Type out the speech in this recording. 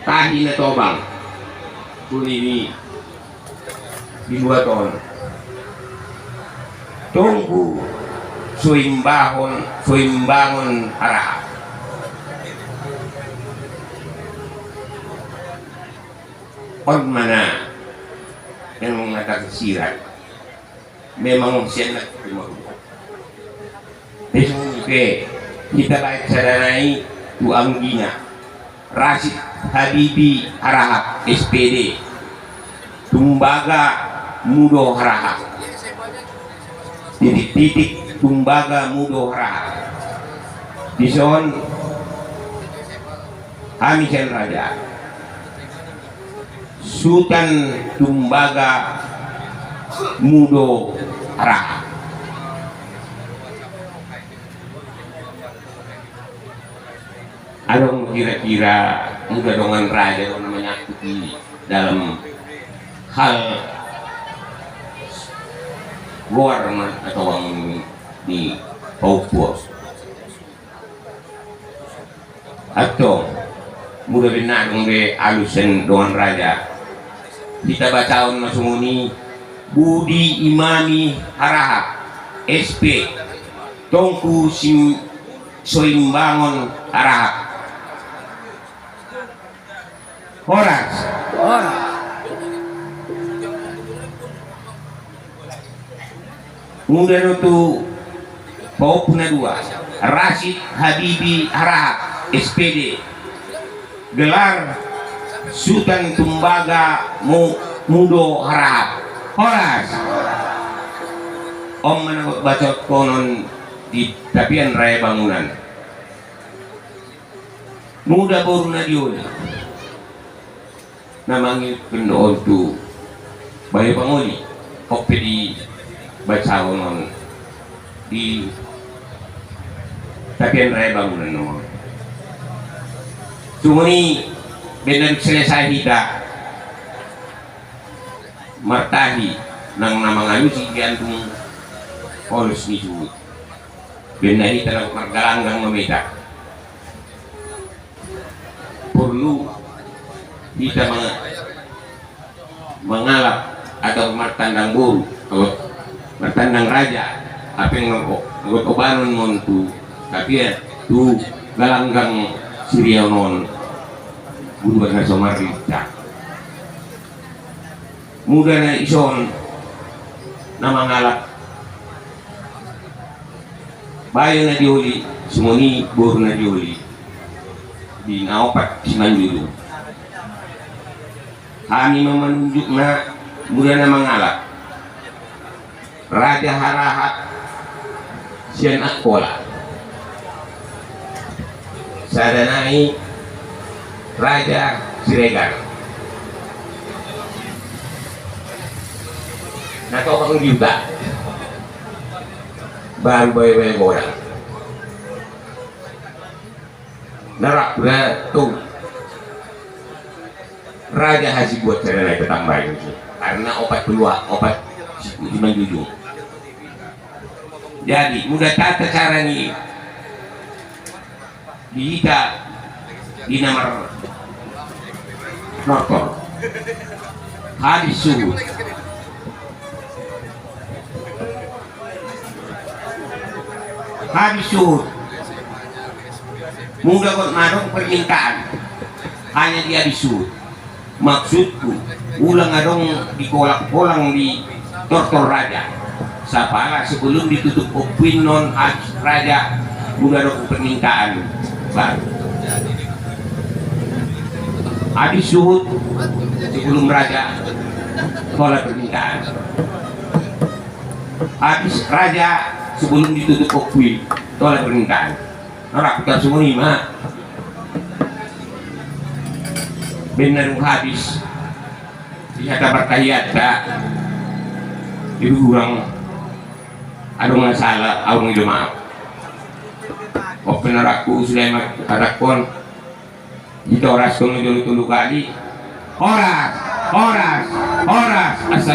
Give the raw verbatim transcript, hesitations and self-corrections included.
Tahi na tobang. Tuni ni di luat on. Tonggu soimbahon, soimbangon haraha. On ma na yang mengatakan sirat. Memang sian na. Besok pe hita baen sada nai tu anggina Rasid Habibi Harahap, S P D. Tumbaga Mudo Harahap. Titik-titik Tumbaga Mudo Harahap. Dison hami sian raja. Sutan Tumbaga Mudo Harahap. Adong kira-kira muda dongan raja na manyangkut di dalam hal goar ma atau ni paupuas. Antong, muda bennadong be alusen dongan raja. Hita bacaon ma songon i: Budi Imami Harahap, S P, Tongku Sim-, Soimbangon Harahap. Horas. Horas. Muda do tu paupu na dua, Rasid Habibi Harahap, S P D. Gelar Sutan Tumbaga Mu-, Mudo Harahap. Horas. On ma na bacaonhon di tapian raya bangunan. Muda boru na dioli. Na mangihuthon do on tu bayo pangoli, on pe dibacaon on di tapian raya bangunan on. Songon i, baen na dung selesai hita martahi nang na mangalusi gantung polos ni suhut. Baen na hita nang margalanggang ma hita. Porlu hita manga-, mangalap atau martandang boru, atau martandang raja, hape nang o-, obanon ma on tu, tapi ya, tu galanggang sirion on, guruan na so marrinta. Muda na ison na mangalap. Bayo na dioli, songon i boru na dioli. Di na opat simanjujung. Hami ma manunjuk na muda na mangalap. Raja Harahap sian Angkola. Sada nai Raja Siregar. Na tokang di huta. Baru bayo-bayo godang. Na rap na tu Raja Hasibuan sada nai tatambai. Karena opat pulu opat simanjujung. Jadi, muda tata cara ni di hita di na marnortor. Habis suhut. Habis suhut. Muda got madong permintaan. Hanya di habis suhut. Maksudku, ulang adong di kolak-kolang di tortor raja. Sapala sebelum ditutup ompuin non habis raja, udah ada permintaan baru. Habis suhut, sebelum raja, tolak permintaan. Habis raja, sebelum ditutup ompuin, tolak permintaan. Ora, kita semua ni ma. Baen na dung habis. Di hata partahianta. Di hurang. Adong na sala, adong na maaf. Open arakku, sudah ma arakon. Hita orashon jolo tolu kali. Horas, horas, horas. Assalamualaikum.